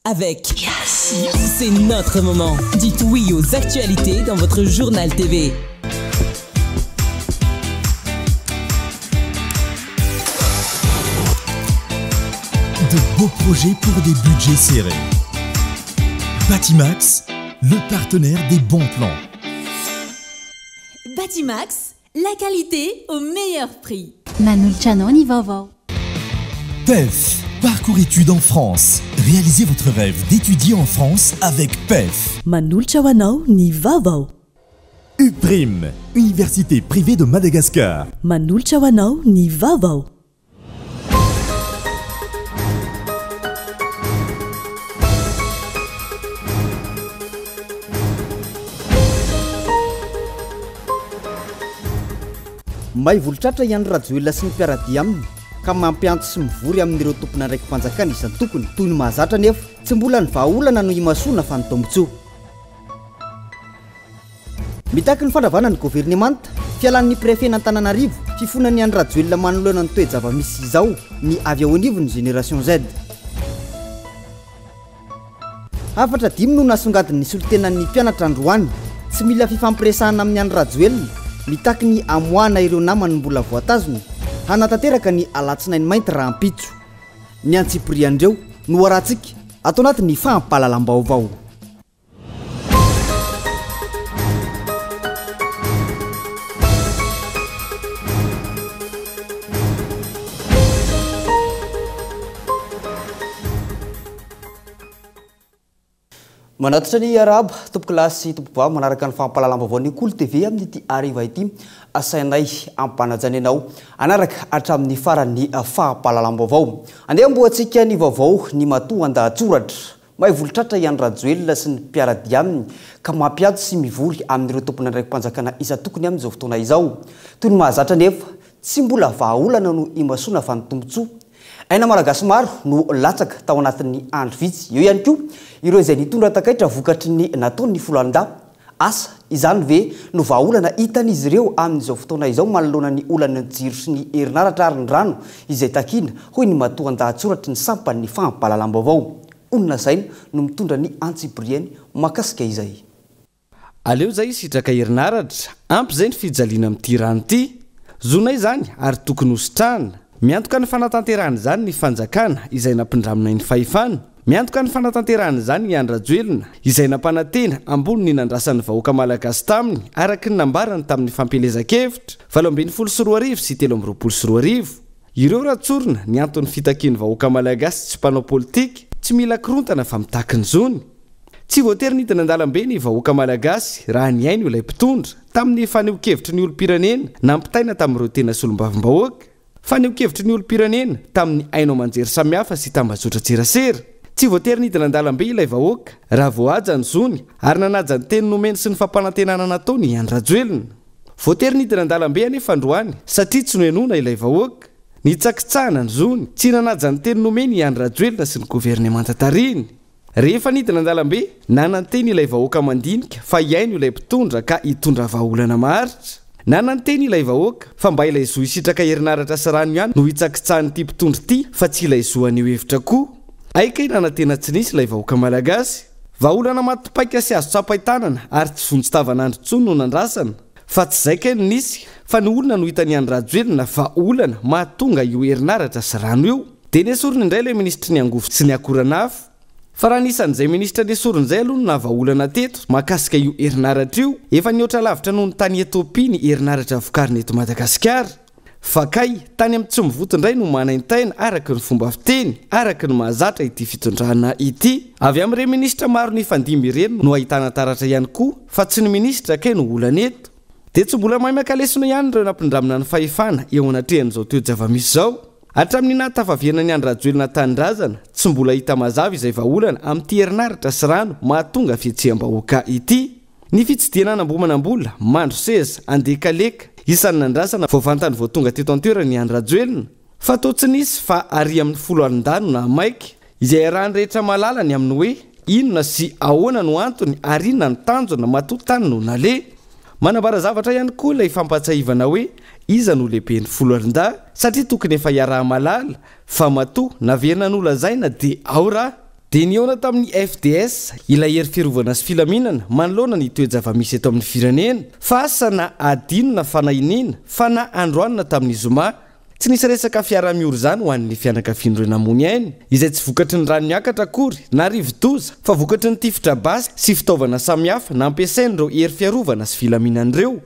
Avec Yes. C'est notre moment. Dites oui aux actualités dans votre journal TV. De beaux projets pour des budgets serrés. Batimax, le partenaire des bons plans. Batimax, la qualité au meilleur prix. Manolotra anao ny vaovao. PEF, parcours études en France. Réalisez votre rêve d'étudier en France avec PEF. Manolotra ho anao ny vaovao. UPRIM, Université privée de Madagascar. Manolotra ho anao ny vaovao. May volotratra i Andry Rajoelina sy ny mpiara-dia aminy ka mampiantso sy mivory amin'ireo tompon'andraiki-panjakana isan-tokony. Toy ny mahazatra anefa, tsy mbola ny vahaolana no imasoana fa ny tombontsoa. Mitaky ny fandravana ny governemanta, fialan'ny prefet-n'Antananarivo, fifonan'i Andry Rajoelina manoloana ny toe-java-misy izao ny avy ao anivon'ny Génération Z. Hafatra dimy no nasongadin'ny solontenan'ny mpianatra androany. Tsy mila fifampiresahana amin'i Andry Rajoelina, mitaky ny hamoahana ireo namany mbola voatazona, hanatanteraka ny alatsinainy mainty rahampitso. Ny antsipirian'ireo no arahantsika ato anatin'ny fampahalalam-baovao. Manatitra ny arahaba, tompokolahy sy tompokovavy manaraka ny fampahalalam-baovaon'ny Kolo TV amin'ity hariva ity. Asainay ampanajana ianao hanaraka hatramin'ny faran'ny fampahalalam-baovao. Andeha hamboantsika ny vaovao ny matoandahatsoratra. May volotratra i Andry Rajoelina sy ny mpiara-dia aminy ka mampiantso sy mivory amin'ireo tompon'andraiki-panjakana isan-tokony amin'izao fotoana izao. Toy ny mahazatra anefa, tsy mbola vahaolana no imasoana fa ny tombontsoa. Aina Malagasy maro no latsaka tao anatin'ny andro vitsy. Eo ihany koa ireo izay nitondra takaitra vokatry ny nataon'ny foloalindahy. Asa, izany ve no vahaolana hitan'izy ireo amin'izao fotoana izao manoloana ny olan'ny jiro sy ny herinaratra ary ny rano izay takiana, hoy ny matoandahatsoratry ny sampan'ny fampahalalam-baovao. Olona Zaina no mitondra ny antsipiriany mahakasika izay. Aleo zay hisitraka herinaratra, ampy zay ny fijaliana amin'ity rano ity. Zonay izany ary tokony ho sitrahana. Miantoka ny fanatanterahana izany ny fanjakana izay nampindraminay ny fahefana. Miantoka ny fanatanterahana izany i Andry Rajoelina, izay nampanantena ambony ny nandrasan'ny vahoaka malagasy taminy araka ny nambarany tamin'ny fampielezan-kevitra 2018 sy 2023. Ireo raha tsorina ny anton'ny fitakian'ny vahoaka malagasy tsy mpanao politika, tsy mila korontana fa mitaky ny zony. Tsy voatery nidina an-dalambe ny vahoaka malagasy raha nihaino ilay mpitondra, tamin'ny fanehoan-kevitry ny olom-pirenena nampitaina tamin'ireo tena solombavambahoaka. Fanehoan-kevitry ny olom-pirenena tamin'ny haino aman-jery samihafa sy tambajotran-tserasera. Tsy voatery nidina an-dalambe ilay vahoaka raha voahaja ny zony ary nanaja ny teny nomeny sy ny fampanantenana nataony i Andry Rajoelina. Voatery nidina an-dalambe anefa androany satria tsy nohenoina ilay vahoaka. Nitsakitsahana ny zony, tsy nanaja ny teny nomeny i Andry Rajoelina sy ny governemanta tarihiny. Rehefa nidina an-dalambe, nanantena ilay vahoaka mandinika fa hihaino ilay mpitondra ka hitondra vahaolana maharitra. Nanantena ilay vahoaka fa mba ilay zo hisitraka herinaratra sy rano ihany no hitsakitsahan'ity mpitondra ity fa tsy ilay zo haneho hevitra koa. Hay kay nanantena tsy nisy ilay vahoaka malagasy. Vahaolana maty paika sy azo tsapain-tanana ary tsy vonjy tavan'andro intsony no nandrasana. Fa tsy izay kay no nisy fa ny olona no hitan'i Andry Rajoelina fa olana mahatonga io herinaratra sy rano io. Dia nesoriny indray ilay minisitry ny angovo sy ny akoran'afo. Fa raha ny isan'izay minisitra nesoriny izay aloha no nahavaolana teto mahakasika io herinaratra io, efa nihoatra lavitra noho ny tany Ethiopie ny herinaratra vokarina eto Madagasikara. Fa kay, tany amin'ny tsy mivoto indray no manaintaina araka ny fomba fiteny, araka ny mahazatra ity fitondrana ity. Avy amin'ireny minisitra maro nifandimby ireny no ahitana taratra ihany koa fa tsy ny minisitra kay no olana eto. Dia tsy mbola mahay maka lesona ihany ireo nampindramina ny fahefana eo anatrehan'izao toe-javamisy izao. Hatramin'ny nahatafaverina an'i Andry Rajoelina tanindrazana, tsy mbola hita mazava izay vahaolana amin'ity herinaratra sy rano mahatonga fihetseham-bahoaka ity. Ny fitsidihana an'Ambohimanambola, Mandroseza, Andekaleka, isan'ny nandrasana vao vantany vao tonga teto an-toerana i Andry Rajoelina. Fa toa tsy nisy fa ary amin'ny foloalindahy no nahamaika, izay iarahan'ny rehetra mahalala ny amin'ny hoe inona sy ahoana no antony ary inona ny tanjona matoa tany no naleha. Manambara zavatra ihany koa ilay fampahatsiahivana hoe iza no lehiben'ny foloalindahy satria tokony efa iaraha-mahalala fa matoa naverina nolazaina dia ao raha. Dia nihaona tamin'ny FDS, ilay hery fiarovana sy filaminana, manoloana ny toe-javamisy eto amin'ny firenena. Fa asa na adino na fanahiniana, fa na androany na tamin'ny zoma, tsy nisy resaka fiaraha-miory izany ho an'ny fianakavian'ireo namoy ny ainy, izay tsy vokatry ny rano niakatra akory, na rivo-doza, fa vokatry ny tifitra basy sy fitaovana samihafa nampiasain'ireo hery fiarovana sy filaminana ireo.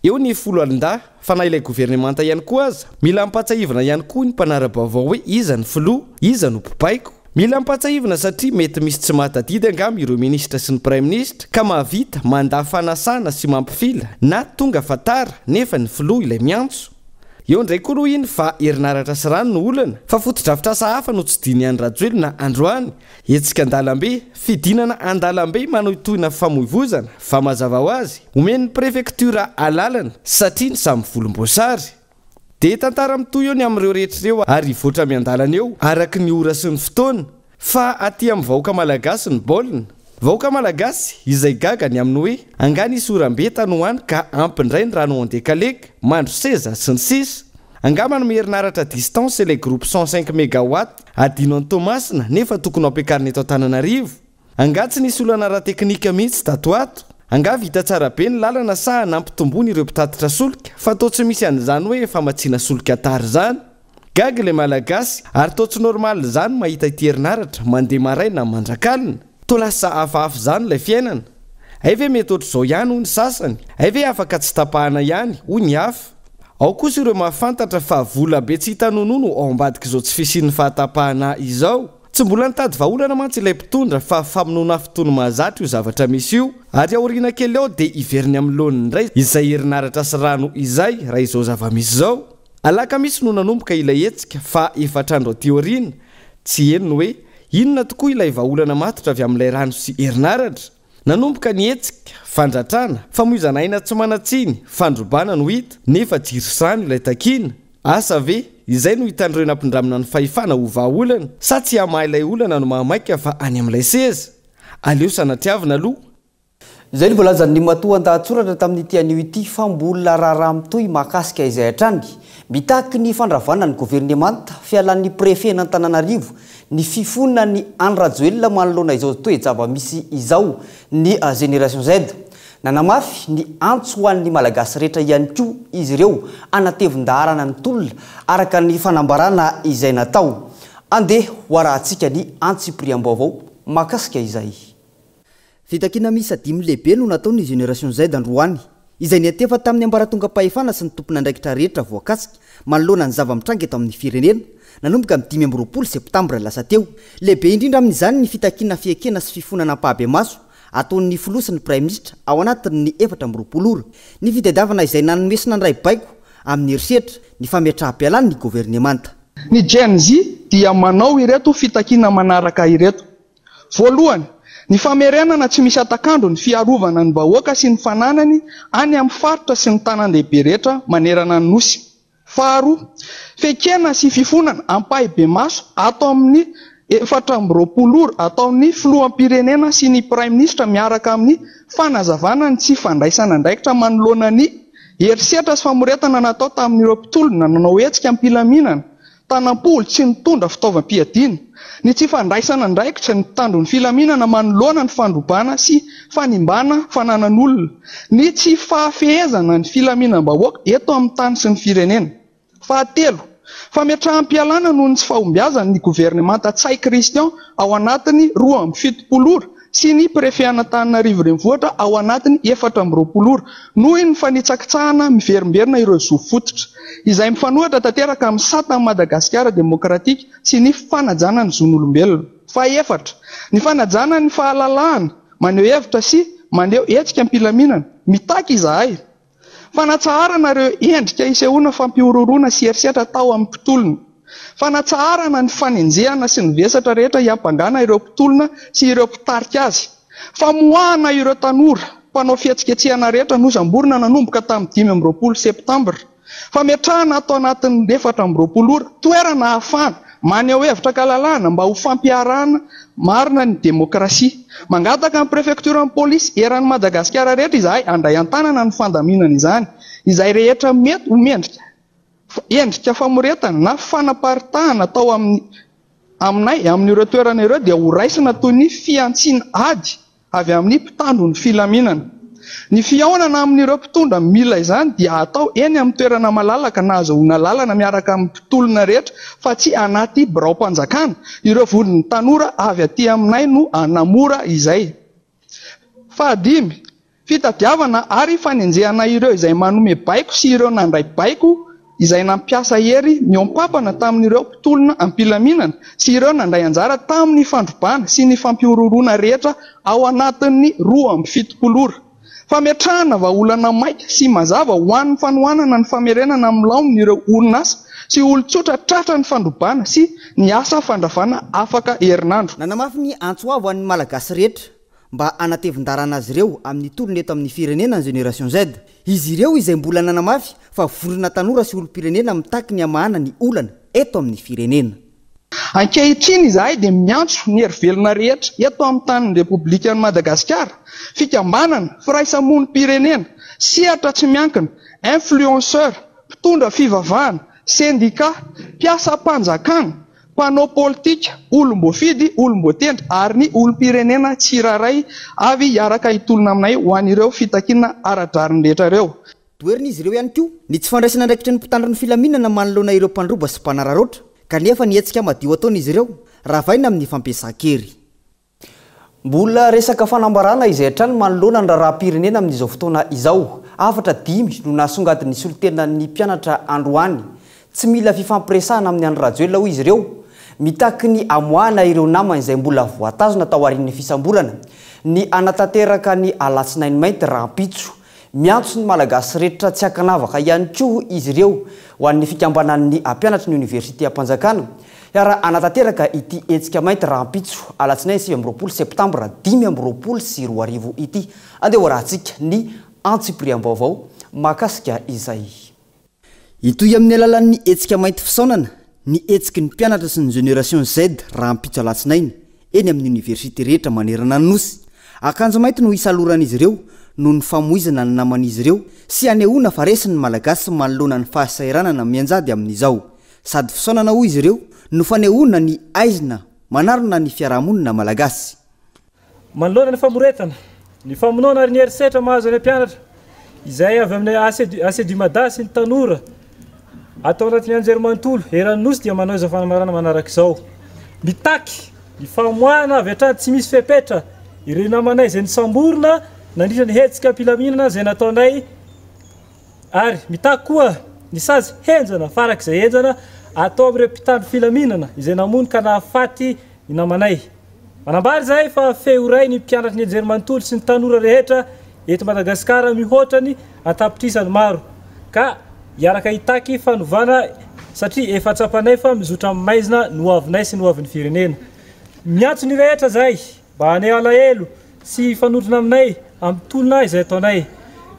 Eo ny foloalindahy, fa na ilay governemanta ihany koa aza, mila ampahatsiahivina ihany koa ny mpanara-baovao hoe iza ny filoha, iza no mpibaiko. Mila ampahatsiahivina satria mety misy tsy mahatadidy angamba ireo minisitra sy ny praiminisitra ka mahavita mandà fanasana sy mampifila na tonga fa tara nefa ny filoha ilay miantso. Eo indray koa aloha iny fa herinaratra sy rano no olana, fa fotodrafitrasa hafa no tsy dinihan'i Rajoelina androany Hetsika an-dalambe, fidinana an-dalambe manohitohina famoivozana, fa mazava ho azy, omen'ny prefektiora alalana satria ny samy volomboasary. Dia tantara mitohy eo ny amin'ireo rehetra ireo ary hivoatra miandalana eo araka ny ora sy ny fotoana. Fa aty amin'ny vahoaka malagasy ny baolina. Vahoaka malagasy izay gaga ny amin'ny hoe angaha nisy oram-be tany ho any ka ampy indray ny rano ao Andekaleka, Mandroseza, sy ny sisa. Angaha manome herinaratra à distance ilay groupe 105 megawatt Adino any Toamasina nefa tokony ho ampiakarina eto Antananarivo? Angaha tsy nisy olana ara-teknika mihitsy tato ho ato? Angaha vita tsara be ny lalana sa nampitomboina ireo mpitatitra solika fa toa tsy misy an'izany hoe famatsiana solika tara izany? Gaga ilay Malagasy ary toa tsy normal izany mahita ity herinaratra mandeha maraina mandrakalina. Toa lasa hafahafa izany ilay fiainana. Hay ve mety ohatr'izao ihany hoy ny sasany, hay ve afaka tsy tapahana ihany hoy ny hafa. Ao kosa ireo mahafantatra fa vola be tsy hita nonoa no ao ambadik'izao tsy fisian'ny fahatapahana izao. Tsy mbola nitady vahaolana mantsy ilay mpitondra fa famonoana afo toy ny mahazatra io zavatra misy io ary aoriana kely ao dia hiveriny amin'ny laoniny indray izay herinaratra sy rano izay raha izao zava-misy izao. Alakamisy no nanomboka ilay hetsika fa efatra andro aty aoriana tsy heno ny hoe inona tokoa ilay vahaolana matotra avy amin'ilay rano sy herinaratra. Nanomboka ny hetsika, fandratrana, famoizana aina tsy manan-tsiny, fandrobana no hita, nefa jiro sy rano ilay takiana. Asa ve, izay no hitan'ireo nampindramina ny fahefana ho vahaolana, sa tsy hamaha ilay olana no mahamaika fa any amin'ilay seza? Aleo sanatriavina aloha. Izay no voalazan'ny matoan-dahatsoratra tamin'ity anio ity fa mbola raharaha mitohy mahakasika izay hatrany. Mitaky ny fandravana ny governemanta, fialan'ny prefet-n'Antananarivo, ny fifonan'i Andry Rajoelina manoloana izao toe-java-misy izao ny Génération Z. Nanamafy ny antso ho an'ny Malagasy rehetra ihany koa izy ireo hanatevin-daharana ny tolona araka ny fanambarana izay natao. Andeha ho arahantsika ny antsipiriam-baovao mahakasika izay. Fitakiana miisa dimy lehibe no nataon'ny Génération Z androany, izay niantefa tamin'ny ambaratongam-pahefana sy ny tompon'andraikitra rehetra voakasika manoloana ny zava-mitranga eto amin'ny firenena, nanomboka ny 25 septambra lasa teo. Lehibe indrindra amin'izany ny fitakiana fiekena sy fifonana ampahabemaso ataon'ny filoha sy ny praiminisitra ao anatin'ny 24 ora, ny fitadiavana izay nanome sy nandray baiko amin'ny herisetra, ny fametraham-pialany ny governemanta. Ny Gen Z dia manao ireto fitakiana manaraka ireto. Voalohany, ny famerenana tsy misy hatak'andro ny fiarovana ny vahoaka sy ny fananany any amin'ny faritra sy ny tanan-dehibe rehetra manerana ny Nosy. Faharoa, fekena sy fifonana ampahibemaso ato amin'ny 24 ora ataon'ny Filoham-pirenena sy ny Praiminisitra miaraka amin'ny fanazavana ny tsy fandraisana andraikitra manoloana ny herisetra sy famoretana natao tamin'ireo mpitolona nanao hetsika am-pilaminana Tanam-polo tsy nitondra fitaovam-piadiana, ny tsy fandraisana andraikitra ny mpitandro ny filaminana manoloana ny fandrobana sy fanimbana fananan'olona, ny tsy fahafehezana ny filaminam-bahoaka eto amin'ny tany sy ny firenena. Fahatelo, fametraham-pialana noho ny tsy fahombiazany ny governemanta Ntsay Christian ao anatin'ny 72 ora sy ny Préfet an'Antananarivo Renivohitra ao anatin'ny 24 ora noho ny fanitsakitsahana miverimberina ireo zo fototra, izay mifanohitra tanteraka amin'ny satan'i Madagasikara demokratika sy ny fanajana ny zon'olombelona. Fahefatra, ny fanajana ny fahalalahana maneho hevitra sy maneho hetsika am-pilaminana. Mitaky izahay. Fanatsaharana ireo endrika isehoana fampihorohoroana sy herisetra atao amin'ny mpitolona. Fanatsaharana ny fanenjehana sy ny vesatra rehetra hiampangana ireo mpitolona sy ireo mpitarika azy. Famoahana ireo tanora mpanao fihetsiketsehana rehetra nosamborina nanomboka tamin'ny 25 septambra. Fametrahana ato anatin'ny 24 ora toerana ahafahana maneho hevitra an-kalalahana mba ho fampiharana marina ny demokrasia. Mangataka ny prefektioran'ny polisy eran'i Madagasikara rehetra izahay handray an-tanana ny fandaminana izany. Izay rehetra mety ho mendrika endrika famoretana na fanaparitahana atao amin'ny. aminay amin'ireo toerana ireo dia horaisina toy ny fihantsiana ady avy amin'ny mpitandro ny filaminana. Ny fihaonana amin'ireo mpitondra mila izany dia atao eny amin'ny toerana malalaka na azahoana lalana miaraka amin'ny mpitolona rehetra fa tsy anaty biraom-panjakana. Ireo vondron'ny tanora avy aty aminay no hanamora izay. Fahadimy, fitadiavana ary fanenjehana ireo izay manome baiko sy ireo nandray baiko izay nampiasa hery mihoam-pampana tamin'ireo mpitolona am-pilaminana sy ireo nandray anjara tamin'ny fandrobana sy ny fampihorohoroana rehetra ao anatin'ny 72 ora. Fametrahana vahaolana maika sy mazava ho an'ny fanohanana ny famerenana amin'ny laoniny ireo orinasa sy olon-tsotra tratra ny fandrobana sy ny asa fandravana afaka herinandro. Nanamafy ny antso avo an'ny Malagasy rehetra mba hanatevin-dalana azy ireo amin'ny tolona eto amin'ny firenena ny Génération Z. Izy ireo izay mbola nanamafy fa vondrona tanora sy olom-pirenena mitaky ny hamahana ny olana eto amin'ny firenena. Ankehitriny izahay dia miantso ny hery velona rehetra eto amin'ny tanin'ny Repoblikan'i Madagasikara, fikambanana, firaisamonim-pirenena, sehatra tsy miankina, influenceurs, mpitondra fivavahana, sendika, mpiasam-panjakana, mpanao politika, olom-boafidy, olom-boatendry ary ny olom-pirenena tsirairay avy hiaraka hitolona aminay ho an'ireo fitakiana ara-drariny rehetra ireo. Toherin'izy ireo ihany koa ny tsy fandraisana andraikitry ny mpitandro ny filaminana manoloana ireo mpandroba sy mpanararaotra, kanefa ny hetsika madio ataon'izy ireo ravaina amin'ny fampiasan-kery. Mbola resaka fanambarana izay hatrany manoloana ny raharaham-pirenena amin'izao fotoana izao. Hafatra dimy no nasongadin'ny solontenan'ny mpianatra androany. Tsy mila fifampiresahana amin'i Andry Rajoelina hoy izy ireo. Mitaky ny hamoahana ireo namany izay mbola voatazona tao aorian'ny fisamborana. Ny hanatanteraka ny alatsinainy mainty rahampitso. Miantso ny Malagasy rehetra tsy ankanavaka ihany koa izy ireo ho an'ny fikambanan'ny mpianatry ny oniversitem-panjakana hiara-hanatanteraka ity hetsika mainty rahampitso alatsinainy 29 septambra 2025 ity. Andeha hoarahantsika ny antsipiriam-baovao mahakasika izay. Hitohy amin'ny alalan'ny hetsika mainty fisaonana ny hetsiky ny mpianatra sy ny Génération Z rahampitso alatsinainy eny amin'ny oniversite rehetra manerana ny Nosy. Akanjo mainty no hisaloran'izy ireo noho ny famoizana ny naman'izy ireo sy hanehoana fa resy ny Malagasy manoloana ny fahasahiranana mianjady amin'izao. Sady fisaonana hoy izy ireo no fanehoana ny aizina manarona ny fiarahamonina malagasy. Manoloana ny famoretana, ny famonoana ary ny herisetra mahazo ny mpianatra izay avy amin'ny ACDUMADA sy ny tanora ato anatin'ny anjerimanontolo eran'ny Nosy dia manao izao fanambarana manaraka izao. Mitaky ny famoahana avy hatrany tsy misy fepetra ireo namanay izay nosamborina nandritra ny hetsika am-pilaminana izay nataonay Ary mitaky koa ny sazy henjana farak'izay henjana atao amin'ireo mpitandro filaminana izay namono ka nahafaty ny namanay. Manambara izahay fa feo iray ny mpianatry ny anjerimanontolo sy ny tanora rehetra eto Madagasikara mihoatra ny an-tapitrisany maro ka hiaraka hitaky fanovana satria efa tsapanay fa mizotra amin'ny maizina ny hoavinay sy ny hoavin'ny firenena. Miantso ny rehetra izahay mba haneho alahelo sy hifanotrona aminay amin'ny tolona izay ataonay.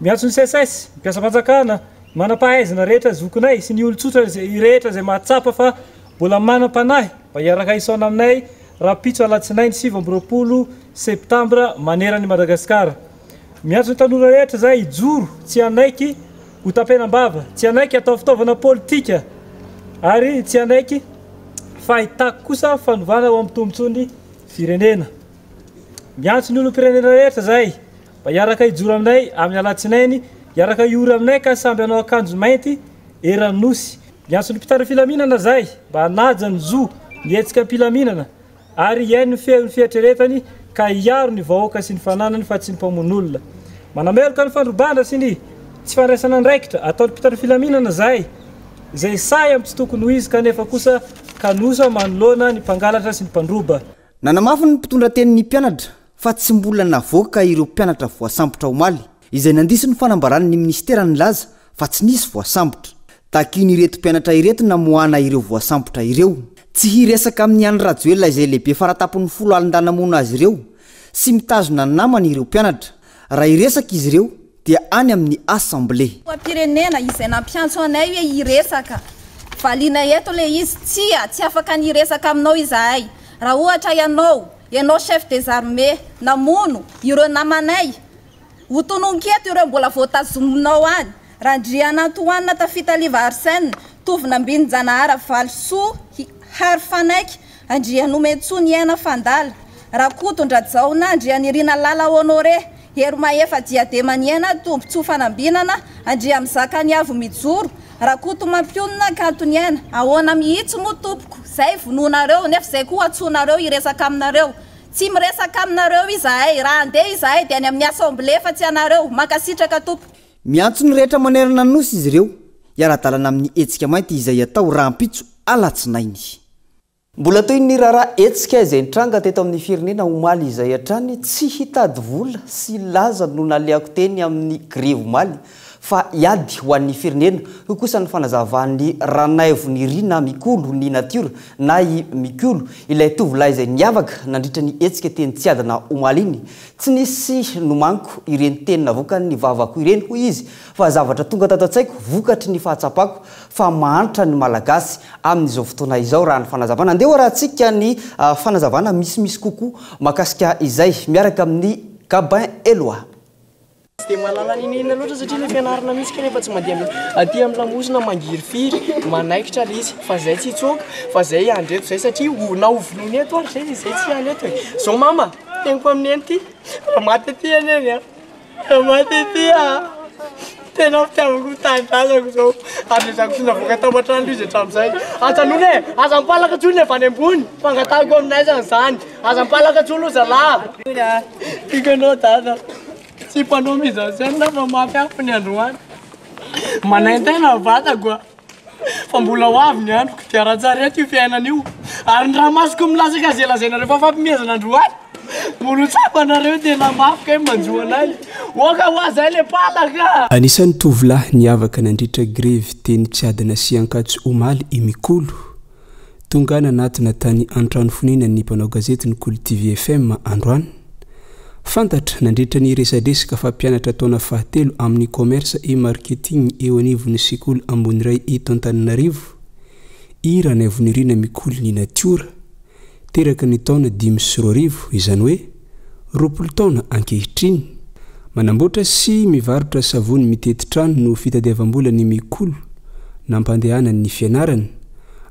Miantso ny SECES, ny mpiasam-panjakana, ny manam-pahaizana rehetra zokinay sy ny olon-tsotra rehetra izay mahatsapa fa mbola manam-panahy mba hiaraka hisaona aminay rahampitso alatsinainy 29 septambra maneran'i Madagasikara. Miantso ny tanora rehetra izahay hijoro tsy hanaiky ho tapenam-bava, tsy hanaiky hatao fitaovana politika ary tsy hanaiky fa hitaky kosa fanovana ho amin'ny tombontsoan'ny firenena. Miantso ny olom-pirenena rehetra izahay mba hiaraka hijoro aminay amin'ny alatsinainy, hiaraka hiory aminay ka samby hanao akanjo mainty eran'ny Nosy. Miantso ny mpitandro filaminana izahay mba hanaja ny zo ny hetsika am-pilaminana ary hihaino ny feon'ny fieritreretany ka hiaro ny vahoaka sy ny fananany fa tsy ny mpamono olona. Manameloka ny fandrobana sy ny tsy fandraisana andraikitra ataon'ny mpitandro filaminana izahay izay sahy amin'ny tsy tokony ho izy kanefa kosa kanosa manoloana ny mpangalatra sy ny mpandroba. Nanamafy ny mpitondra tenin'ny mpianatra fa tsy mbola navoaka ireo mpianatra voasambotra omaly, izay nandiso ny fanambaran'ny minisitera nilaza fa tsy nisy voasambotra. Takian'ireto mpianatra ireto namoahana ireo voasambotra ireo. Tsy hiresaka amin'i Andry Rajoelina izay lehibe faratampon'ny foloalindahy namono azy ireo sy mitazona ny namany ireo mpianatra. Raha hiresaka izy ireo dia any amin'ny Assemblée. Filoham-pirenena izay nampiantso anay hoe hiresaka. Valiana eto ilay izy, tsia, tsy afaka ny hiresaka aminao izahay. Raha ohatra ianao, ianao chef des armées, namono ireo namanay, ho tononiko eto ireo mbola voatazominao any, Randrianantoanina Tafitaliva Arsène, Tovonambininjanahara Valisoa Harifanaiky, Andrianomentsoa Niaina Fandala, Rakotondrajaona Andrianirina Lala Honoré, Herimahefa Diadema Niaina Tombontsoa Fanambinana, Andriamizakaniavo Mijoro, Rakotomampionona Kanto Niaina. Ahoana mihitsy moa tompoko, zay vonoinareo nefa zay koa antsoinareo hiresaka aminareo. Tsy miresaka aminareo izahay, raha handeha izahay dia any amin'ny assemblée fa tsy anareo. Mankasitraka tompoko. Miantso ny rehetra manerana ny Nosy izy ireo hiara-dalana amin'ny hetsika mainty izay hatao rahampitso alatsinainy. Mbola toy ny raharaha hetsika izay nitranga teto amin'ny firenena omaly izay hatrany, tsy hitady vola sy laza no nalehako teny amin'ny grevy omaly fa hiady ho an'ny firenena, hoy kosa ny fanazavan'i Ranaivonirina Mikolo ny natiora na i Mikolo, ilay tovolahy izay niavaka nandritra ny hetsika teny Tsiadana omaly iny. Tsy nisy nomaniko ireny teny navoakan'ny vavako ireny, hoy izy, fa zavatra tonga tato an-tsaiko vokatry ny fahatsapako fa mahantra ny Malagasy amin'izao fotoana izao, raha ny fanazavana. Andeha hoarahantsika ny fanazavana misimisy kokoa mahakasika izay miaraka amin'i Gabin Eloi. Tsy dia mahalala n'inon'inona loatra satria ilay fianarana mihitsy kay nefa tsy mandeha amin'ny aty amin'ny lamosina mangirifiry manaikitra ilay izy fa zay tsy hitsoaka fa zay hiandry eto zay satria ho na ho vonoina eto ary zay zay tsy hiala eto e. Zao mama, teniko amin'i neny ity, raha maty aty anie neny a, raha maty aty a, tena fitiavako ny tanindrazako zao ary nezahako tsy navoaka tao an-trano izy hatramin'izay. Ajanony e, aza mipalaka intsony ny avy any ambony, fangatahako aminay zany zany, aza mipalaka intsony aloha zalahy. Tiako anao dada. Tsy mpanao mise en scène fa mafy afo ny androany. Manaintaina ny vatako a. Fa mbola ho avy ny androko dia ara-tsarety io fiainana io. Ary ny ranomasoko milatsaka izay lazainareo fa fampimehezana androany. Mbola ho tsapanareo tena mafy kay manjo anay. Oka hoa zay le palaka. Anisan'ny tovolahy niavaka nandritra grevy teny Tsiadana sy Ankatso omaly i Mikolo. Tonga nanatona tany an-trano fonenan'ny mpanao gazety ny Kolo TV FM androany. Fantatra nandritra ny resadresaka fa mpianatra taona fahatelo amin'ny commerce et marketing eo anivon'ny sekoly ambony iray eto Antananarivo i Ranaivonirina Mikolo ny natiora. Teraka ny taona 2005, izany hoe 20 taona ankehitriny. Manamboatra sy mivarotra savony mitety trano no fitadiavam-bola ny Mikolo nampandehanany ny fianarany,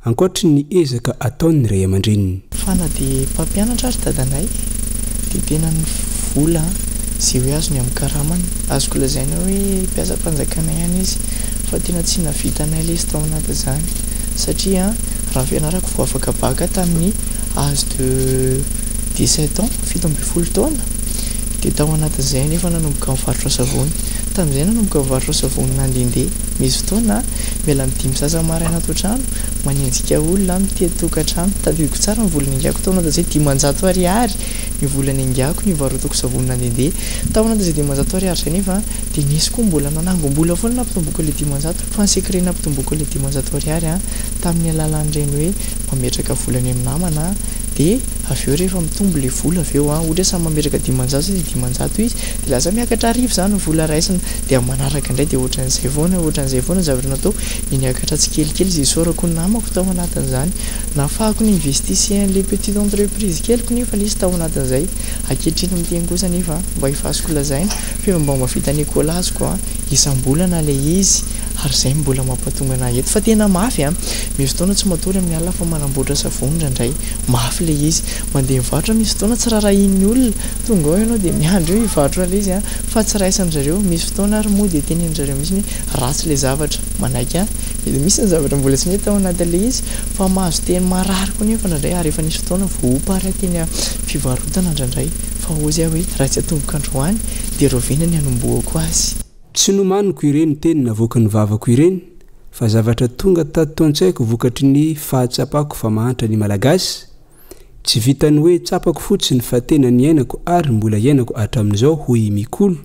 ankoatry ny ezaka ataon'ny ray aman-dreniny. Fa na dia mpampianatra ary dadanay dia tena ny vola izay hoe azony amin'ny karamany, azoko lazaina hoe mpiasam-panjakana ihany izy fa tena tsy nahavita anay lesy tao anatin'izany satria raha ny fianarako vao afaka bacc tamin'ny age de 17 ans, 17 taona, dia tao anatin'izay anefa nanomboka nivarotra savony. Tamin'izay nanomboka nivarotra savony nandehandeha. Misy fotoana miala amin'ny dimy sasany maraina ato an-trano, manenjika olona mitety tokantrano. Tadidiko tsara ny vola niaingako tao anatin'izay 500 ariary ny vola niaingako nivarotako savony nandehandeha. Tao anatin'izay 500 ariary izay nefa dia nisy koa mbola nanangom-bola foana nampitomboako ilay 500. Fa ny secret nampitomboako ilay 500 ariary tamin'ny alalan'ireny hoe mametraka vola any amin'ny namana dia avy eo rehefa mitombo ilay vola avy eo ohatra hoe samy mametraka 500 izy 500 izy dia lasa miakatra arivo izany ny vola raisina dia amin'ny manaraka indray dia ohatran'izay foana ohatran'izay foana ny zavatra natao dia niakatra tsikelikely izay isaorako ny namako tao anatin'izany nahafahako ni-investisse an'ilay petite entreprise keliko nefa ilay izy tao anatin'izay ankehitriny miteny kosa nefa mba efa azoko lazaina fa efa mba mahavita ny écolage-ko isam-bolana ilay izy ary izay no mbola mampatonga anah eto fa tena mafy an! Misy fotoana tsy matory amin'ny alina fa manamboatra savony indraindray, mafy ilay izy, mandeha mivarotra misy fotoana tsy rarahian'ny olona, tonga ao ianao dia miandry eo hivarotra ilay izy an, fa tsy raisan-dry zareo, misy fotoana ary moa dia tenenin-dry zareo mihitsy hoe ratsy ilay zavatra, manaiky ahy, mety misy ny zavatra mbola tsy mety ao anatin'ilay izy fa mahazo teny marary koa nefa indraindray ary efa nisy fotoana voaompa ary aho teny am-pivarotana indraindray fa hozy aho hoe raha tsy atomboka androany dia rahoviana ny hanombohako azy. Tsy nomaniko ireny teny navoakan'ny vavako ireny fa zavatra tonga tato an-tsaiko vokatry ny fahatsapako fa mahantra ny Malagasy, tsy vitan'ny hoe tsapako fotsiny fa tena niainako ary mbola iainako hatramin'izao hoy i Mikolo.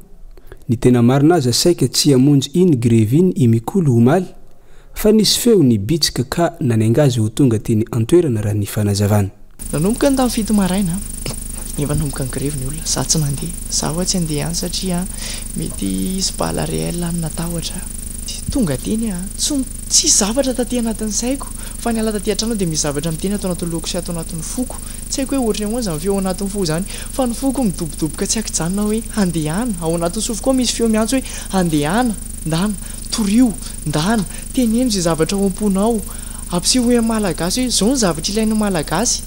Ny tena marina aza saika tsy hamonjy iny grevy iny i Mikolo omaly fa nisy feo nibitsika ka nanainga azy ho tonga teny an-toerana raha ny fanazavana. Nanomboka ny tamin'ny 7 maraina, efa nanomboka ni-grevy ny olona, za tsy nandeha, za ho'a tsy handeha any satria mety hisy balle réelle any natahotra aho. Tonga teny aho, tsy tsisy zavatra taty anatin'ny saiko, fa niala taty an-trano aho dia misy zavatra miteny ato anatin'ny lohako sy ato anatin'ny foko, tsy haiko hoe ohatry ny ahoana izany feo ao anatin'ny fo izany, fa ny foko midobodoboka tsy an-kijanona hoe handehana, ao anatin'ny sofiko ao misy feo miantso hoe handehana, ndana, torio, ndana, teneno izay zavatra ao am-ponao. Ampisehoy amin'ny Malagasy hoe izao ny zavatra ilain'ny Malagasy.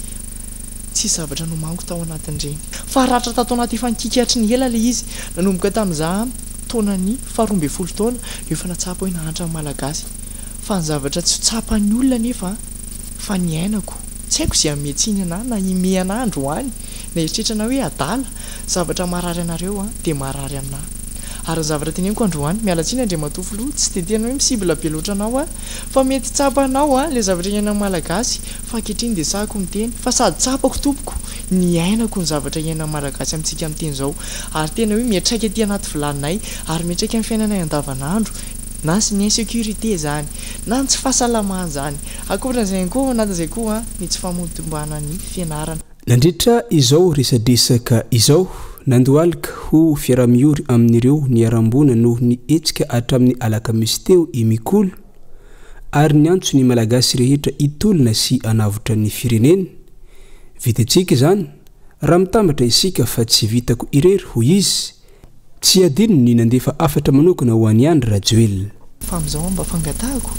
Tsisy zavatra nomaniko tao anatin'ireny. Fa ratra tato anaty efa nikiky hatry ny ela ilay izy. Nanomboka tamin'izaho taonan'ny faha 12 taona no efa nahatsapa hoe nahantra ny Malagasy. Fa ny zavatra tsy tsapan'ny olona anefa fa niainako. Tsy haiko izay hanome tsiny anà na himehy anà androany na hieritreritra anà hoe adala. Zavatra maharary anareo dia maharary anà. Ary ny zavatra teneniko androany, miala tsiny Andriamatoa Filoha, tsy dia tena hoe mi-cible be loatra anao aho, fa mety tsapanao ilay zavatra iainan'ny Malagasy, fa ankehitriny dia sahako miteny, fa sady tsapako tompoko, niainako ny zavatra iainan'ny Malagasy amintsika miteny izao, ary tena hoe miantraika aty anaty vilaninay, ary miantraika amin'ny fiainanay andavanandro, na ny insécurité izany, na ny tsy fahasalamana izany, ankoatran'izay ihany koa ao anatin'izay koa ny tsy famotombanan'ny fianarana. Nandritra izao resadresaka izao, nandohalika ho fiaraha-miory amin'ireo niharam-boina noho ny hetsika hatramin'ny alakamisy teo i Mikolo ary niantso ny Malagasy rehetra hitolona sy hanavotra ny firenena. Vitantsika izany raha mitambatra isika fa tsy vitako irery, hoy izy. Tsy adino ny nandefa hafatra manokana ho an'i Andry Rajoelina. Fa amin'izao mba fangatahako,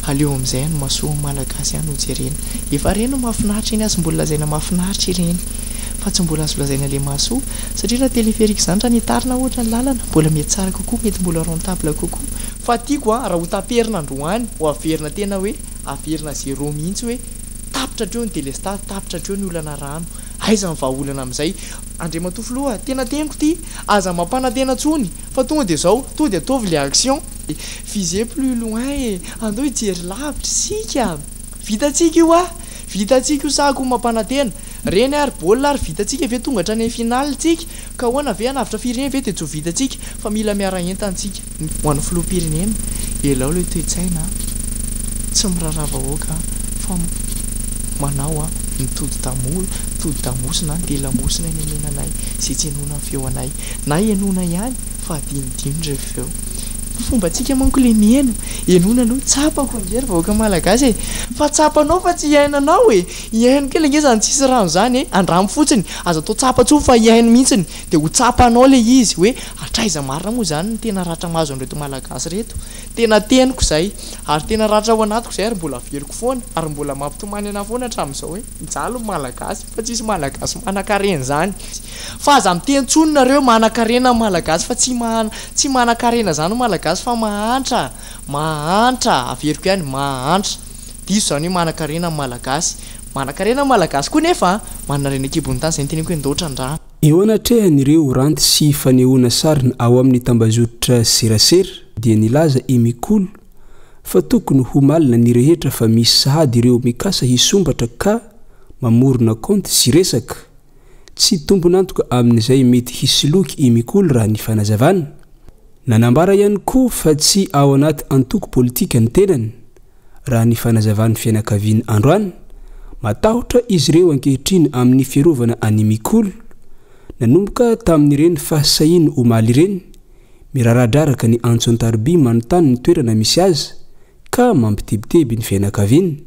aleo amin'izay any masoan'ny Malagasy ihany no jerena. Efa ireny no mahafinaritra iny aza mbola lazaina mahafinaritra ireny. Fa tsy mbola azo lazaina ilay mahasoa. Satria raha téléphérique izany raha nitarina ohatra ny lalana, mbola mety tsara kokoa, mety mbola rentable kokoa. Fa tiako an, raha ho taperina androany, ho averina tena hoe averina zéro mihitsy hoe tapitra hatreo ny délestage, tapitra hatreo ny olana rano. Aiza ny vahaolana amin'izay? Andriamatoa Filoha, tena teniko ity, aza mampanantena tsony fa tonga dia zao, tonga dia ataovy le action. Viser plus loin e, andao hijery lavitra isika. Vitantsika io ah! Vitantsika io sahako mampanantena. Reny ary baolina ary vitantsika ve tonga hatrany amin'ny finale tsika? Ka ahoana ve hanavotra firenena ve dia tsy ho vitantsika fa mila miara-entana tsika. Ho an'ny filoham-pirenena, elao ilay toe-tsaina a! Tsy miraharaha vahoaka fa manao a! Mitodi-damo, mitodi-damosina dia lamosina eny omena anay izay tsy henoina ny feo anay. Na henoina ihany fa adinodino ireo feo. Fombantsika manko ilay miheno. Henoina aloha, tsapako ange ry vahoaka malagasy e! Fa tsapanao fa tsy iainanao e! Hihaino kely ange izany tsisy rano izany e! Andramo fotsiny, aza atao tsapa intsony fa hihaino mihitsiny. Dia ho tsapanao ilay izy hoe hatraiza marina moa izany ny tena ratra mahazo an'ireto Malagasy ireto. Tena teniko izay. Ary tena ratra ao anatiko izay ary mbola averiko foana. Ary mbola mampitomany anah foana hatramin'izao hoe mijaly ny Malagasy fa tsisy Malagasy manankarena izany. Fa aza miteny intsony nareo manankarena ny Malagasy fa tsy tsy manankarena izany ny Malagasy fa mahantra. Mahantra. Averiko ihany, mahantra. Diso izany hoe manankarena ny Malagasy. Manankarena ny Malagasy koa nefa an! Manana harena an-kibon'ny tany izay no teneniko hoe ndao trandrahana. Eo anatrehan'ireo ranty sy fanehoana sariny ao amin'ny tambazotra serasera dia nilaza i Mikolo fa tokony ho malina ny rehetra fa misy sahady ireo mikasa hisompatra ka mamorona kaonty sy resaka. Tsy tompon'antoka amin'izay mety hisoloky i Mikolo raha ny fanazavana. Nanambara ihany koa fa tsy ao anaty antoko politika ny tenany. Raha ny fanazavan'ny fianakaviany androany, matahotra izy ireo ankehitriny amin'ny fiarovana an'i Mikolo. Nanomboka tamin'ireny fahasahiany omaly ireny, miraradraraka ny antso an-tariby manontany ny toerana misy azy ka mampitebiteby ny fianakaviany.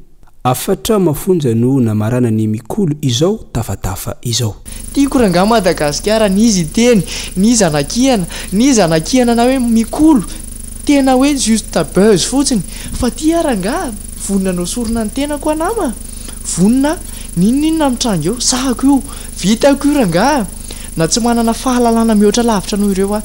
Hafatra mafonja no namaranan'i Mikolo izao tafatafa izao. Tiako rangaha Madagasikara n'iza hiteny, n'iza anakihana, n'iza anakihana na hoe mikolo, tena hoe juste buzz fotsiny, fa ty aho rangaha vonona hanao sorona ny tenako aho nama, vonona aho, n'inon'inona mitranga eo, sahako io, vitako io rangaha, na tsy manana fahalalana mihoatra lavitra noho ireo aho.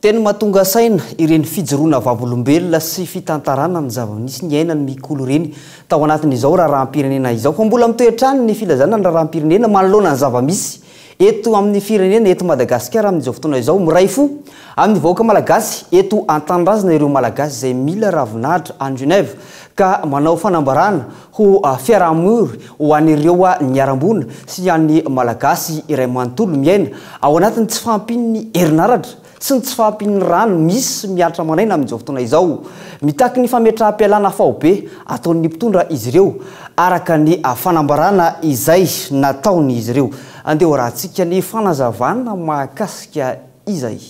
Teny mahatonga saina ireny fijoroana vavolombelona sy fitantarana ny zava-nisy niainan'ny Mikolo ireny tao anatin'izao raharaham-pirenena izao. Fa mbola mitohy hatrany ny filazana ny raharaham-pirenena manoloana ny zava-misy eto amin'ny firenena eto Madagasikara amin'izao fotoana izao. Miray fo amin'ny vahoaka malagasy eto an-tanindrazana ireo Malagasy izay mila ravinahitra any Genève ka manao fanambarana ho fiaraha-mory ho an'ireo niharam-boina sy an'ny Malagasy iray manontolo miaina ao anatin'ny tsy fahampian'ny herinaratra sy ny tsy fahampian'ny rano misy mihatra aman'aina amin'izao fotoana izao. Mitaky ny fametraham-pialana faobe ataon'ny mpitondra izy ireo, araka ny fanambarana izay nataon'izy ireo. Andeha hoarahantsika ny fanazavana mahakasika izay.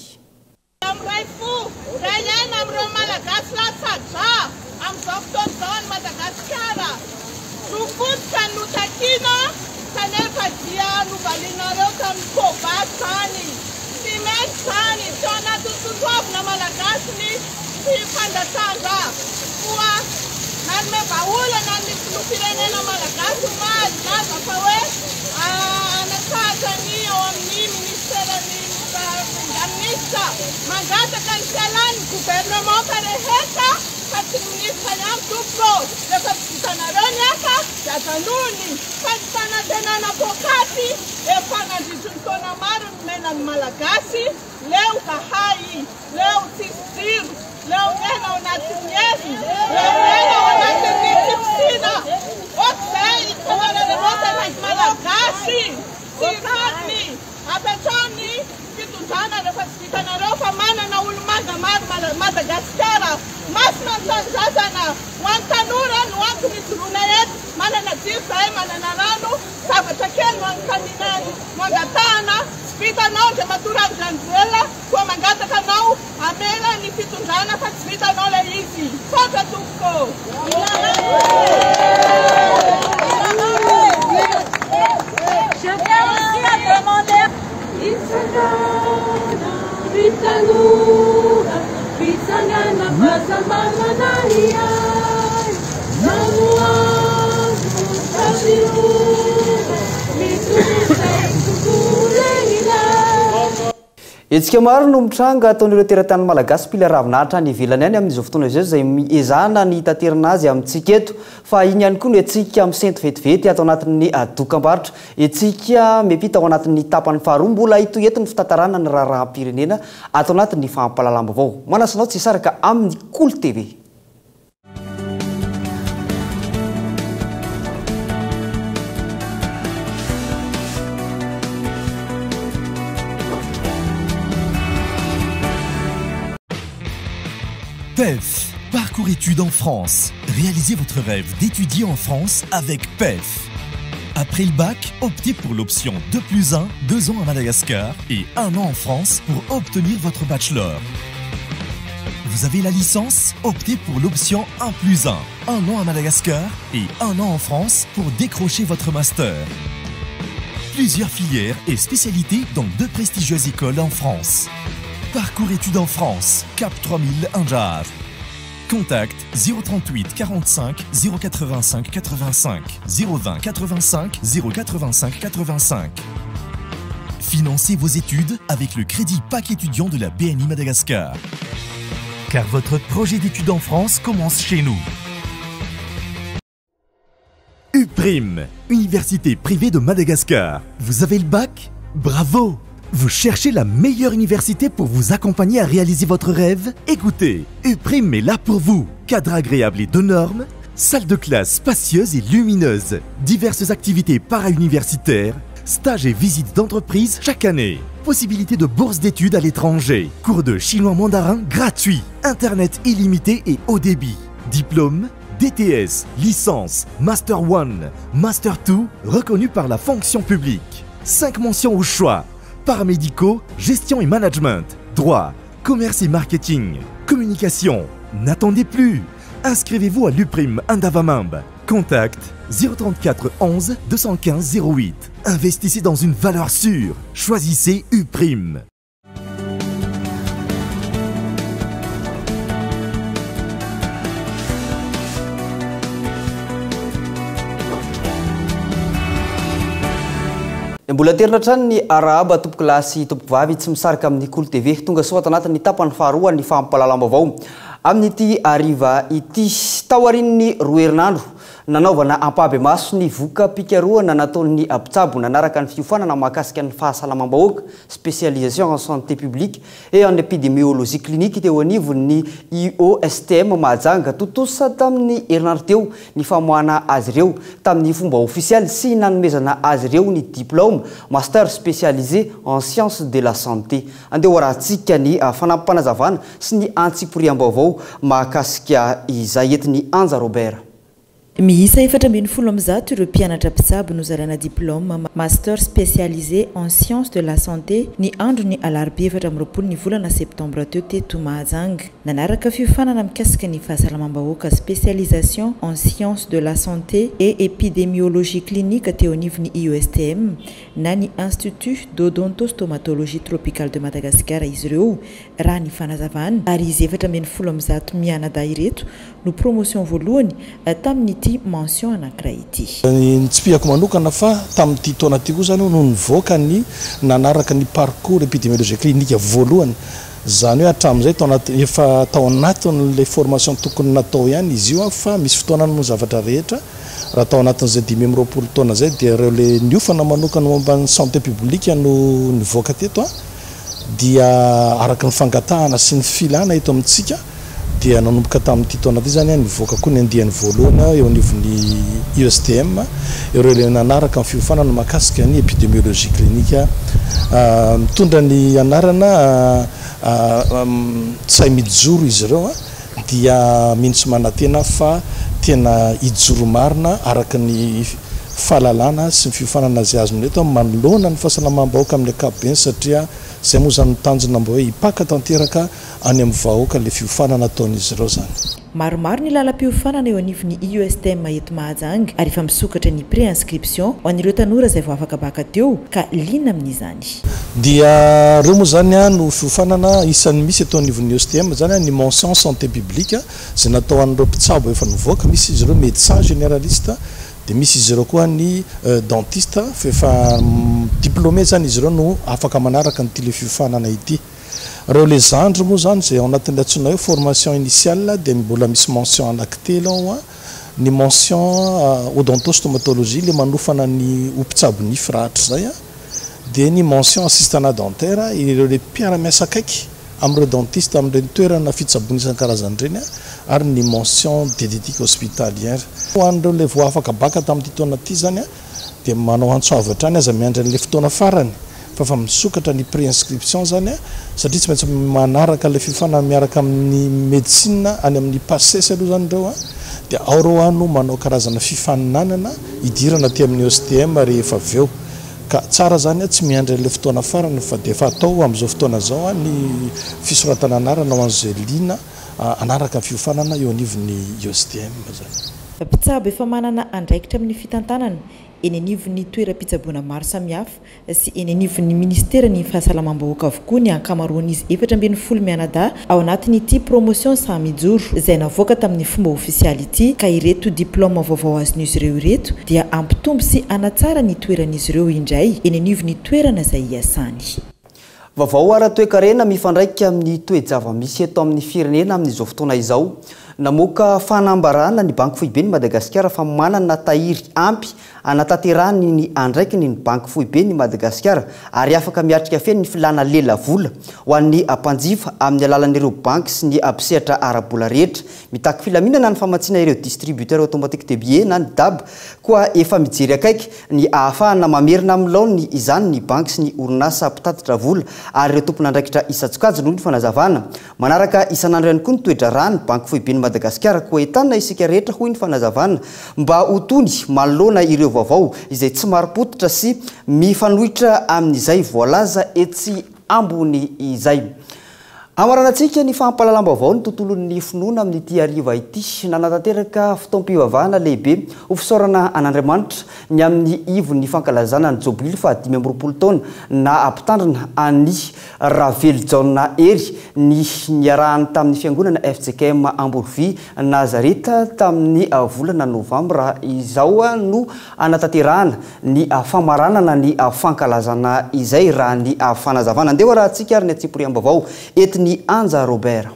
Miray fo, miray aina amin'ireo Malagasy latsa-drà amin'izao fotoana izao any Madagasikara. Zo fototra no takiana kanefa dia novalianareo tamin'ny koba izany. Tsy mety izany, tsy ao anatin'ny soatoavina Malagasy ny tsy fandatsahan-drà. Koa nanome vahaolana ny filoham-pirenena Malagasy omaly nilaza fa hoe. Mangataka ny fialan'ny gouvernemanta rehetra fa tsy ny ministra ihany tompoko ô! Rehefa tsy vitanareo ny asa dia ajanony fa ny fanantenana poakaty efa nandritry ny taona maro nomena ny Malagasy leo zahay, leo tsisy jiro, leo miaina ao anatin'ny haizina, leo miaina ao anatin'ny tsy fisiana. Ok zay fanararaotana ny Malagasy tsy rariny. Apetraho ny fitondrana rehefa tsy vitanareo fa manana olomanga maro Madagasikara. Masina ny tanindrazana. Ho an'ny tanora no antony ijoroana eto. Manana jiro zahay, manana rano. Zavatra kely no anontaniana no angatahana. Tsy vitanao Andriamatoa Randry Rajoelina koa mangataka anao hamela ny fitondrana fa tsy vitanao ilay izy. Misaotra tompoko. Je tiens aussi à demander. Mitsangana, ry tanora, mitsangana f'aza manana ahiahy. Mamoazo fahatsiarovana, mitovy tokoa lehilahy. Hetsika maro no mitranga ataon'ireo teratany malagasy mpila ravinahitra any ivelany any amin'izao fotoana izao izay ezahana ny hitaterana azy amintsika eto. Fa iny ihany koa no hetsika misento vetivety ato anatin'ny dokambarotra. Hetsika miampita ao anatin'ny tapany faharoa. Mbola hitohy eto ny fitantarana ny raharaham-pirenena ato anatin'ny fampahalalam-baovao. Manasa anao tsy hisaraka amin'ny Kolo TV. PEF, parcours études en France. Réalisez votre rêve d'étudier en France avec PEF. Après le bac, optez pour l'option 2 plus 1, 2 ans à Madagascar et 1 an en France pour obtenir votre bachelor. Vous avez la licence? Optez pour l'option 1 plus 1, 1 an à Madagascar et 1 an en France pour décrocher votre master. Plusieurs filières et spécialités dans deux prestigieuses écoles en France. Parcours études en France, Cap 3000 Anjar. Contact 038 45 085 85 020 85 085 85. Financez vos études avec le crédit Pack étudiant de la BNI Madagascar. Car votre projet d'études en France commence chez nous. UPRIM, Université privée de Madagascar. Vous avez le bac? Bravo! Vous cherchez la meilleure université pour vous accompagner à réaliser votre rêve? Écoutez, UPRIM est là pour vous. Cadre agréable et de normes, salle de classe spacieuse et lumineuse, diverses activités para-universitaires, stages et visites d'entreprise chaque année, possibilité de bourse d'études à l'étranger, cours de chinois mandarin gratuit, internet illimité et haut débit, diplôme, DTS, licence, Master 1, Master 2, reconnu par la fonction publique. 5 mentions au choix. Paramédicaux, gestion et management, droit, commerce et marketing, communication. N'attendez plus. Inscrivez-vous à l'UPRIM Andavamamba. Contact 034 11 215 08. Investissez dans une valeur sûre. Choisissez UPRIM. Mbola aterina hatrany ny arahaba tompokolahy sy tompokovavy tsy misaraka amin'ny Kolo TV. Tonga soa ato anatin'ny tapany faharoa ny fampahalalam-baovao amin'ity hariva ity. Taorian'ny roa herinandro nanaovana ampahabemaso ny voka-pikarohana nataon'ny mpitsabo nanaraka ny fiofanana mahakasika ny fahasalamam-bahoaka, spécialisation en santé publique et en épidémiologie clinique, teo anivon'ny IOSTM Mahajanga. Tontosa tamin'ny herinandro teo ny famoahana azy ireo tamin'ny fomba ofisialy sy nanomezana azy ireo ny diplaoma Master spécialisé en sciences de la santé. Andeha ho arahantsika ny fanampim-panazavana sy ny antsipiriam-baovao mahakasika izay entin'i Anja Robert. Miisa 114 ireo mpianatra mpitsabo nozaraina diplaoma Master spécialisé en sciences de la santé ny andron'ny alarobia 24 ny volana septambra teo teto Mahajanga. Nanaraka fiofanana mikasika ny fahasalamam-bahoaka spécialisation en sciences de la santé et épidémiologie clinique teo anivon'ny IESTM na ny Institut d'Odontostomatologie Tropicale de Madagascar izy ireo raha ny fanazavana ary izy 114 mianadahy ireto no promotion voalohany tamin'ity mention anankiray ity. Ny tsipihako manokana fa tamin'ity taona ity koa izany no nivoaka ny nanaraka ny parcours épidémiologie clinique voalohany Izany hoe hatramin'izay tao anaty, efa tao anatin'ilay formation tokony natao ihany izy io fa misy fotoanany moa ny zavatra rehetra. Raha tao anatin'izay 25 taona izay dia ireo ilay niofana manokana momba ny santé publique no nivoaka teto dia araka ny fangatahana sy ny filana eto amintsika dia nanomboka tamin'ity taona ity izany nivoaka koa ny andiany voalohany eo anivon'ny USTM ireo ilay nanaraka ny fiofanana mahakasika ny épidémiologie clinique mitondra ny anarana Tsahy Mijoro izy ireo dia mino sy manantena fa tena hijoro marina araka ny fahalalana sy ny fiofanana izay azony eto manoloana ny fahasalamam-bahoaka amin'ny ankapobeny satria izay moa izany no tanjona mba hoe hipaka tanteraka any amin'ny vahoaka ilay fiofanana ataon'izy ireo izany. Maromaro ny lalam-piofanana eo anivon'ny IUSTM eto Mahajanga ary efa misokatra ny pré-inscription ho an'ireo tanora izay vao afaka baka teo ka liana amin'izany. Dia ireo moa izany no fiofanana isan'ny misy eto anivon'ny IUSTM izany, ny mention santé publique izay natao an'ireo mpitsabo efa nivoaka, misy izy ireo médecin généraliste, dia misy izy ireo koa ny dentiste fa efa diplômé izany izy ireo no afaka manaraka an'ity ilay fiofanana ity. Ireo le zandry moa izany izay ao anatin'ny antsoina hoe formation initiale dia mbola misy mention anankitelo ao an, ny mention odontostomatologie le manofana ny ho mpitsabo nify rahatrizay an, dia ny mention assistanat dentaire ireo le mpiara-miasa akaiky amin'ireo dentiste amin'ireny toerana fitsaboana isan-karazany ireny an, ary ny mention diététique hospitalière. Ho an'ireo le vao afaka bacc tamin'ity taona ity izany an, dia manao antso avo hatrany aza miandry an'ilay fotoana farany fa efa misokatra ny pré-inscription zany a, satria tsy maintsy manaraka ilay fiofanana miaraka amin'ny médecine any amin'ny Paces aloha zany ireo a, dia ao ireo a no manao karazana fifaninanana hidirana aty amin'ny OSTM rehefa avy eo, ka tsara zany a tsy miandry an'ilay fotoana farany fa dia efa atao amin'izao fotoana izao a ny fisoratana anarana ho an'izay liana hanaraka ny fiofanana eo anivon'ny IOSTM zany. Mpitsabo efa manana andraikitra amin'ny fitantanana eny anivon'ny toeram-pitsaboana maro samihafa sy eny anivon'ny minisiteran'ny fahasalamam-bahoaka avokoa ny ankamaroan'izy 14 mianadahy ao anatin'ity promotion saha mijoro izay navoaka tamin'ny fomba ofisialy ity ka ireto diplaoma vaovao azon'izy ireo ireto dia hampitombo sy hanatsara ny toeran'izy ireo indray eny anivon'ny toerana izay hiasany. Vaovao ara-toekarena mifandraika amin'ny toe-java-misy eto amin'ny firenena amin'izao fotoana izao. Namoaka fanambarana ny Banky Foiben'i Madagasikara fa manana tahiry ampy hanatanterahany ny andraikiny ny Banky Foiben'i Madagasikara ary afaka miatrika feno ny filàna lelavola ho an'ny mpanjifa amin'ny alalan'ireo banky sy ny mpisehatra ara-bola rehetra. Mitaky filaminana ny famatsiana ireo distributeurs automatiques de billets na ny dab koa efa mijery akaiky ny ahafahana mamerina amin'ny laoniny izany ny banky sy ny orinasa mpitatitra vola ary ireo tompon'andraikitra isan-tsokajiny, hoy ny fanazavana. Manaraka isan'andro ihany koa ny toe-draharaha ny Banky Foiben'i Madagasikara koa entanina isika rehetra, hoy ny fanazavana, mba ho tony manoloana ireo vaovao izay tsy marim-pototra sy mifanohitra amin'izay voalaza etsy ambony izay. Hamaranantsika ny fampahalalam-baovao ny tontolon'ny finoana amin'ity hariva ity. Nanatanteraka fotoam-pivavahana lehibe ho fisaorana an'Andriamanitra ny amin'ny ivon'ny fankalazana ny jobily faha 25 taona naha mpitandrina an'i Ravelojaona Hery ny niarahany tamin'ny fiangonana fjkm Amborovy Nazareth tamin'ny volana novambra izao no hanatanterahana ny famaranana ny fankalazana izay raha ny fanazavana. Andeha ho arahantsika ary ny antsipiriam-baovao entin'i Anja Robert.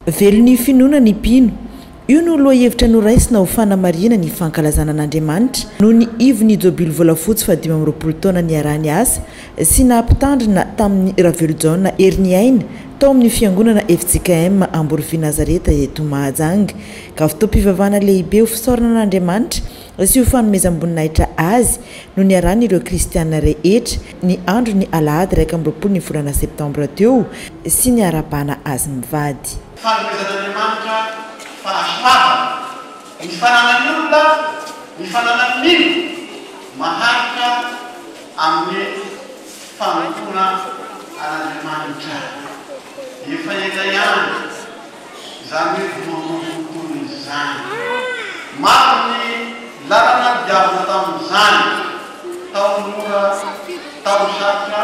Velon'ny finoana ny mpino. Io no lohahevitra noraisina ho fanamarihana ny fankalazana an'Andriamanitra noho ny ivon'ny jobily volafotsy faha-25 taona niaraha-niasa sy naha-mpitandrina tamin'i Ravelojaona Heriniaina tao amin'ny fiangonana fjkm Amborovy Nazareta eto Mahajanga ka fotoam-pivavahana lehibe ho fisaorana an'Andriamanitra sy ho fanomezam-boninahitra Azy no niarahan'ireo kristiana rehetra ny andron'ny alahady 21 ny volana septambra teo sy niarahabana azy mivady. Fanomezan'Andriamanitra fahasoavana ny fananan'ny olona ny fananany mino maharitra amin'ny fanompoana an'Andriamanitra. Efa ela ihany Izany hoe 50 taona izany. Maro ny lalana nodiavina tamin'izany, tao ny mora, tao ny sarotra,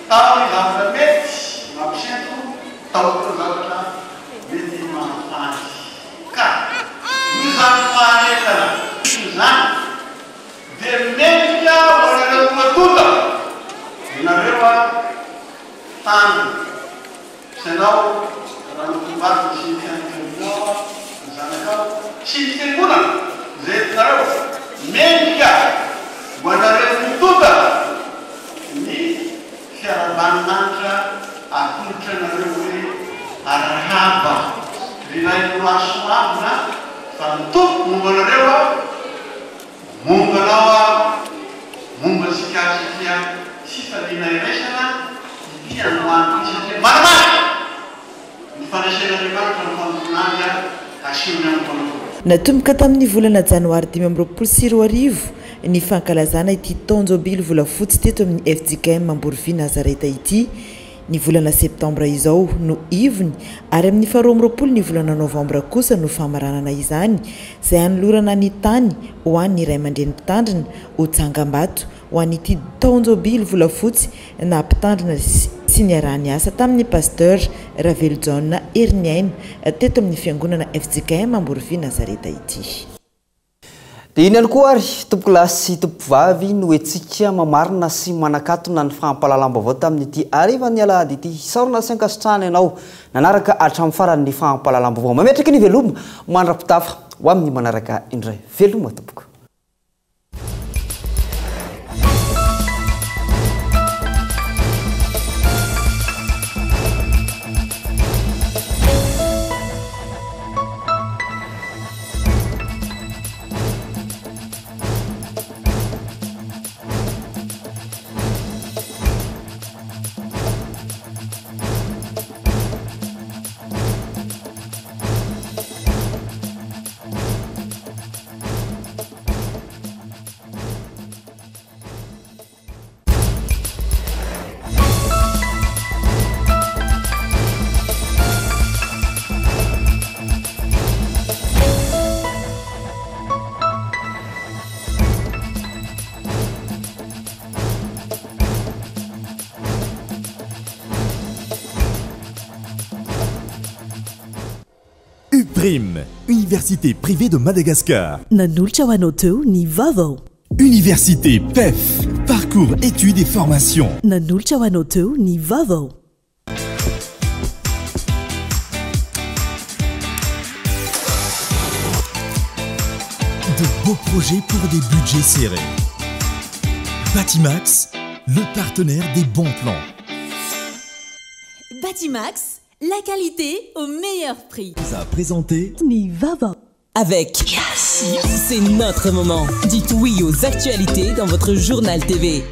tao ny zavatra mety mampisento, tao koa ny zavatra mety mahafaly. Ka noho izany faharetana izany dia mendrika ho anareo roa tonta ianareo tany. Sy anao ramatoa vadiny sy ny fianakavianao, ny zanakao sy ny fiangonana izay entinareo. Mendrika ho anareo mitondra ny fiarahaban'ny lanitra atolotra anareo hoe arahaba ry Rainoroasoavina fa ny Tompo momba anareo aho, momba anao aho, momba antsika satria fifaliana iraisana ity androany ity satria manamarika ny fandresen'Andriamanitra ny fanompoana Azy asehony amin'ny mpanompony. Natomboka tamin'ny volana janoary 2025 ny fankalazana ity taon-jobily volafotsy teto amin'ny fjkm Amborovy Nazareta ity. Ny volana septambra izao no ivony ary amin'ny faha 22 ny volana novambra kosa no famaranana izany, izay hanolorana ny tany ho an'ny ray aman-dreny mpitandrina ho tsangambato ho an'ity taon-jobily volafotsy naha mpitandrina sy niaraha-niasa tamin'ny Pasteur Ravelojaona Heriniaina teto amin'ny fiangonana fjkm Amborovy Nazareta ity. Dia iny ihany koa ary, tompokolahy sy tompokovavy, no hetsika mamarina sy manakatona ny fampahalalam-baovao tamin'ity harivan'ny alahady ity. Isaorana sy ankasitrahana ianao nanaraka hatramin'ny farany ny fampahalalam-baovao. Mametraka ny veloma mandra-pitafa ho amin'ny manaraka indray. Veloma tompoko. UPRIM, Université privée de Madagascar. Nanolotra ho anao teo ny vaovao. Université PEF, parcours études et formation. Nanolotra ho anao teo ny vaovao. De beaux projets pour des budgets serrés. Batimax, le partenaire des bons plans. Batimax, la qualité au meilleur prix. Vous a présenté Ny vaovao. Avec Yes, c'est notre moment. Dites oui aux actualités dans votre journal TV.